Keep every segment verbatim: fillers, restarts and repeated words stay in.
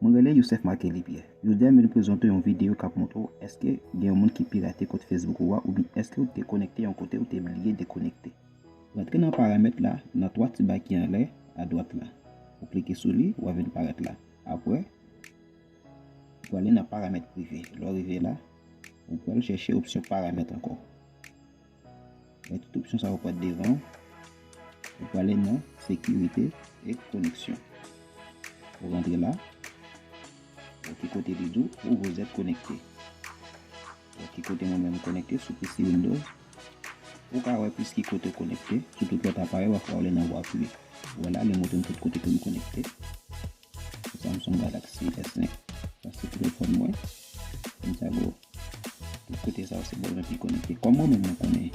Mwen rele Youssef Marquely Pierre. Jodi a, m vin prezante yon videyo k ap montre w èske gen yon moun ki pirate kont Facebook ou a, oubyen èske w te konekte yon kote ou te bliye dekonekte. Rantre nan paramèt la, nan twa ti ba ki anlè, adwat la. Ou klike sou li, w a vin parèt la. Apre, ou prale nan paramèt prive. Lè w rive la, ou pral chèche opsyon paramèt ankò. Men tout opsyon sa yo pral devan w. Ou prale nan sekirite e koneksyon. Ou rantre la. Ou ki kote li di w, ou, vous êtes connecté. Ou ki kote mwen menm konekte sou P C Windows. Ou ka wè plis ki kote w konekte. Sou tout lòt aparèy, w a prale nan vwa prive. Ou wè la, li montre m tout kote ke m konekte. Samsung Galaxy S cinq. Sa se telefòn mwen. Santiago. Tout kote sa yo se bò mwen ki konekte. Kòm mwen menm mwen konnen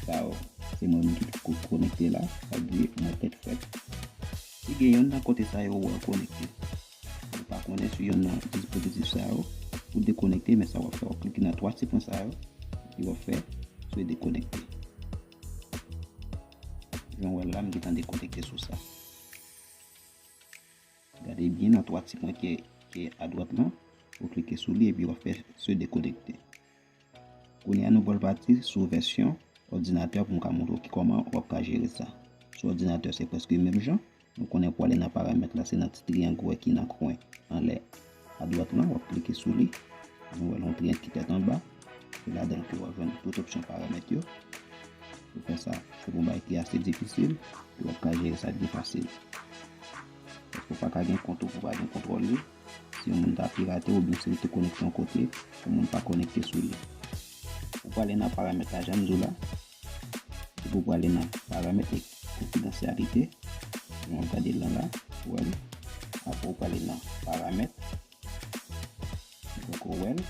sa yo se mwen menm ki ko-, konekte la, sa vle di mwen tèt frèt. Si gen yonn nan kote sa yo wè w konekte, ou pa konnen sou yonn nan dispozitif sa yo, ou dekonekte, men sa w ap fè, w ap klike nan twa ti pwen sa yo, epi w ap fè sou dekonekte. Jan w wè l la, m gentan dekonekte sou sa. Gade byen nan twa ti pwen ki, ki adwat lan. Ou klike sou li epi w ap fè se dekonekte. Kounye a nou pral pati sou vèsyon òdinatè pou m ka montre w ki kòman w ap ka jere sa. Sou òdinatè se prèske menm jan. Nou konnen pou ale nan paramèt la se nan ti triyang ou wè ki nan kwen anlè adwat lan, w ap klike sou li. Nou wè l yon triyang ki tèt anba. Se ladan l ke w ap jwenn tout opsyon paramèt yo. Pou fè sa, se yon bagay ki ase difisil, epi w ap ka jere sa byen fasil. Paske w pa ka gen kont ou pou w pa gen kontwòl li. Si yon moun ta pirate oubyen si l te konekte yon kote, yon moun pa konekte sou li. Ou prale nan paramèt la, jan m di w la. Epi ou prale nan paramèt e konfidansyalite. Jan w ap gade l lan la, ou wè l. Apre ou prale nan paramèt. Ou poko wè l.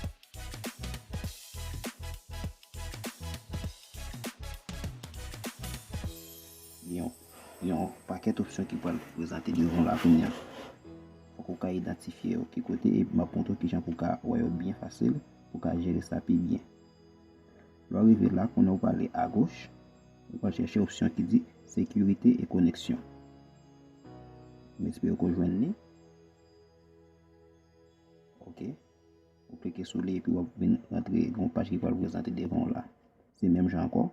Yon, yon pakèt opsyon ki pral prezante devan w la kounye a. Fòk ou ka idantifye yo ki kote, epi m ap montre w kijan pou w ka wè yo byen fasil, pou w ka jere sa pi byen. Lè w rive la, kounye a ou prale agoch, ou pral chèche opsyon ki di sekirite e koneksyon. M espere ke w jwenn li. Ok. Ou klike sou li epi w ap vin rantre yon paj ki pral prezante devan w la. Se menm jan ankò.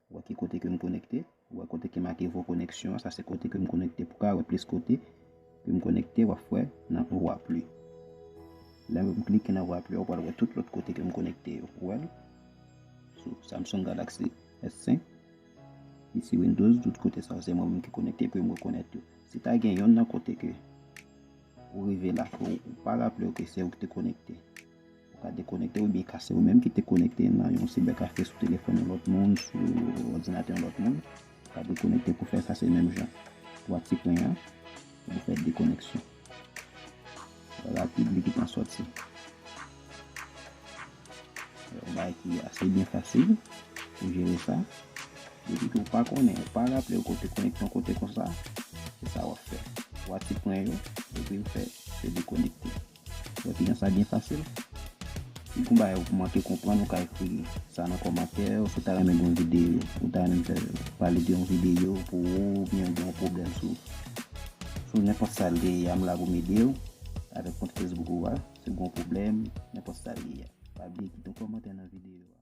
Ou wè ki kote ke m konekte. Ou wè kote ki make vo koneksyon an. Sa se kote ke m konekte. Pou ka wè plis kote ke m konekte, w ap wè nan vwa pli. Lè m klike nan vwa pli, ou pral wè tout lòt kote ke m konekte yo. Ou wè l? Sou Samsung Galaxy S cinq, P C Windows, tout kote sa yo, se mwen menm ki konekte pou m rekonèt yo. Si ta gen yonn nan kote ke ou rive la, ke ou pa raple w ke se ou ki te konekte. Ou ka dekonekte oubyen ka se ou menm ki te konekte nan yon sibèkafe sou telefòn yon lòt moun, sou òdinatè yon lòt moun. Ou ka dekonekte pou fè sa, se menm jan. Twa ti pwen an, pou fè dekoneksyon. Rapid, li gentan sòti. Yon bagay ki ase byen fasil pou jere sa. Depi ke ou pa konnen, ou pa raple w ke w te konekte yon kote konsa, se sa w ap fè. Twa ti pwen yo, epi w fè se dekonekte. Wè kijan sa byen fasil. Si gon bagay ou manke konprann, ou ka ekri sa nan kòmantè, ou si w ta renmen gen yon videyo, ou ta renmen m fè pale de yon videyo pou ou, oubyen ou gen yon pwoblèm sou, sou nenpòt sa l te ye a, m la pou m ede w avèk kont Facebook ou a, si w gen yon pwoblèm, nenpòt sa l ye a. Pa bliye kite yon kòmantè nan videyo a.